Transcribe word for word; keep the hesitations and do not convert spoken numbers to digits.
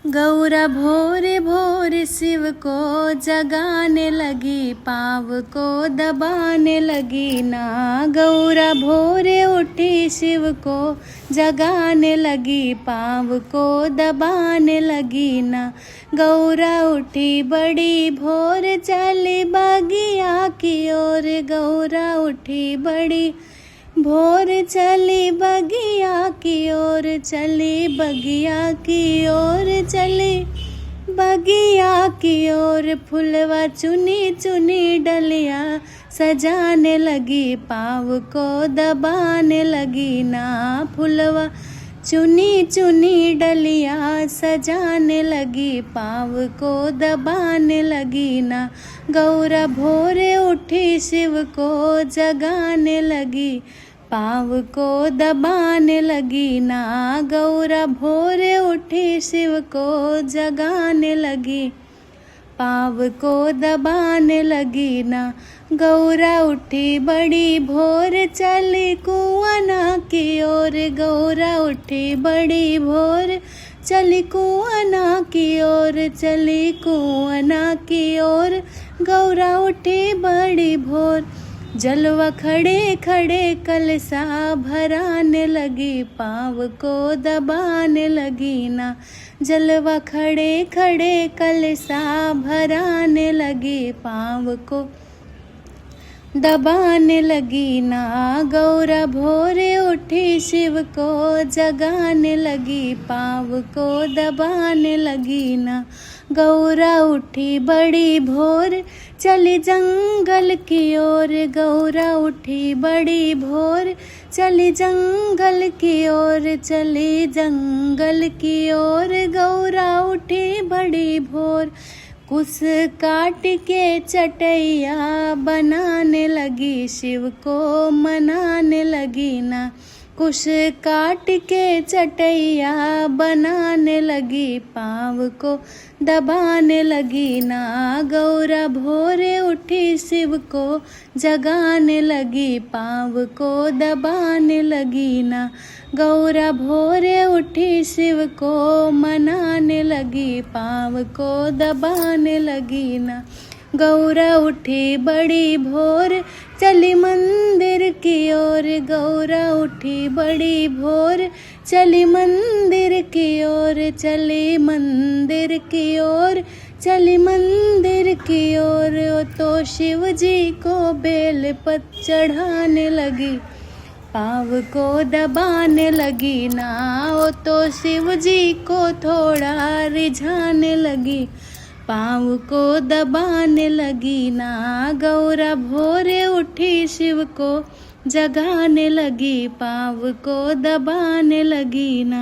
गौरा भोरे भोरे शिव को जगाने लगी, पाँव को दबाने लगी ना। गौरा भोरे उठी शिव को जगाने लगी, पाँव को दबाने लगी ना। गौरा उठी बड़ी भोर चली बगिया की ओर, गौरा उठी बड़ी भोर चली बगिया की ओर, चली बगिया की ओर, चली बगिया की ओर। फुलवा चुनी चुनी डलिया सजाने लगी, पाँव को दबाने लगी ना। फुलवा चुनी चुनी डलिया सजाने लगी, पाँव को दबाने लगी ना। गौरा भोरे उठी शिव को जगाने लगी, पाँव को दबाने लगी ना। गौरा भोरे उठी शिव को जगाने लगी, पाँव को दबाने लगी ना। गौरा उठी बड़ी भोर चली कुआना की ओर, गौरा उठी बड़ी भोर चली कुआना की ओर, चली कुआना की ओर। गौरा उठी बड़ी भोर, जलवा खड़े खड़े कलसा भराने लगी, पाँव को दबाने लगी ना। जलवा खड़े खड़े कलसा भराने लगी, पाँव को दबाने लगी ना। गौरा भोरे उठी शिव को जगाने लगी, पाँव को दबाने लगी ना। गौरा उठी बड़ी भोर चली जंगल की ओर, गौरा उठी बड़ी भोर चली जंगल की ओर, चली जंगल की ओर। गौरा उठी बड़ी भोर, कुश काट के चटैया बनाने लगी, शिव को मनाने लगी ना। कुश काट के चटैया बनाने लगी, पाँव को दबाने लगी ना। गौरा भोरे उठी शिव को जगाने लगी, पाँव को दबाने लगी ना। गौरा भोरे उठी शिव को मनाने लगी, पाँव को दबाने लगी ना। गौरा उठी बड़ी भोर चली मंदिर की ओर, गौरा उठी बड़ी भोर चली मंदिर की ओर, चली मंदिर की ओर, चली मंदिर की ओर। ओ तो शिव जी को बेल पत चढ़ाने लगी, पाँव को दबाने लगी ना। ओ तो शिव जी को थोड़ा रिझाने लगी, पाँव को दबाने लगी ना। गौरा भोरे उठी शिव को जगाने लगी, पाँव को दबाने लगी ना।